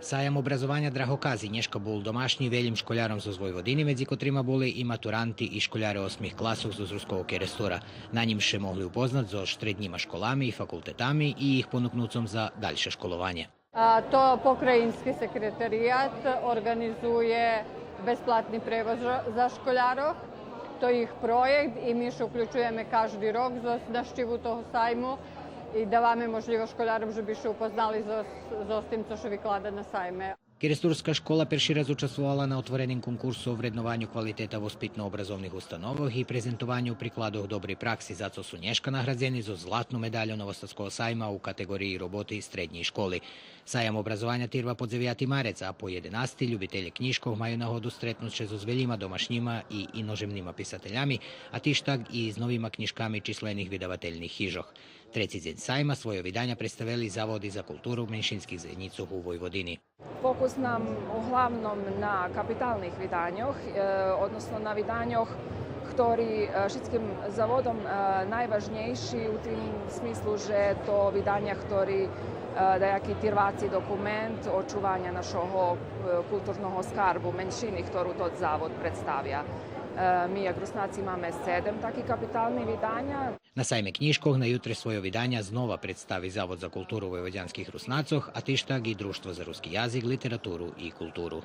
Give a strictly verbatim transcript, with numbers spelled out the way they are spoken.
Саям образованя Драгокази нєшка бул домашнї велїм школяром зоз Войводини, медзи котрима були и матуранти и школяре осмих класох зоз Руского Керестура. На нїм ше могли упознац зоз штреднїма школами и факултетами и їх понукнуцом за дальше школованє. А, то Покраїнски секретарият орґанизує безплатни превоз за, за школярох. То їх проєкт и ми ше уключуєме кажди рок зоз нащиву того сайму и даваме можлївосц школяром же би ше упознали зоз, зоз тим цо ше виклада на сайме. Керестурска школа перши раз участвовала на отвореним конкурсу о вреднованю квалитета воспитно-образовних установох и презентованю прикладох добрей пракси, за цо су нєшка наградзени зоз златну медалю Новосадского сайма у катеґориї роботи штреднєй школи. Саям образованя тирва по дзевяти марец, а по єденасти любителє кнїжкох маю нагоду стретнуц ше зоз велїма домашнїма и иножемнима писателями, а тиж так и з новима кнїжками числених видавательних хижох. Треци дзень сайма свойо виданя представели Заводи за културу меншинских заєднїцох у Войводини. Фокус нам углавном на капиталних виданьох, е, односно на виданьох хтори, е, шицким заводом, е, найважнєйши у тим смислу же то виданя хтори, е, даяки тирваци документ очуваня нашого, е, културного скарбу меншини хтору тот завод представя. Е, ми, як Руснаци, маме седем таки капитални виданя. На сайме кнїжкох на ютре свойо виданя знова представи Завод за културу войводянских Руснацох, а тиж так и Дружтво за руски язик, литературу и културу.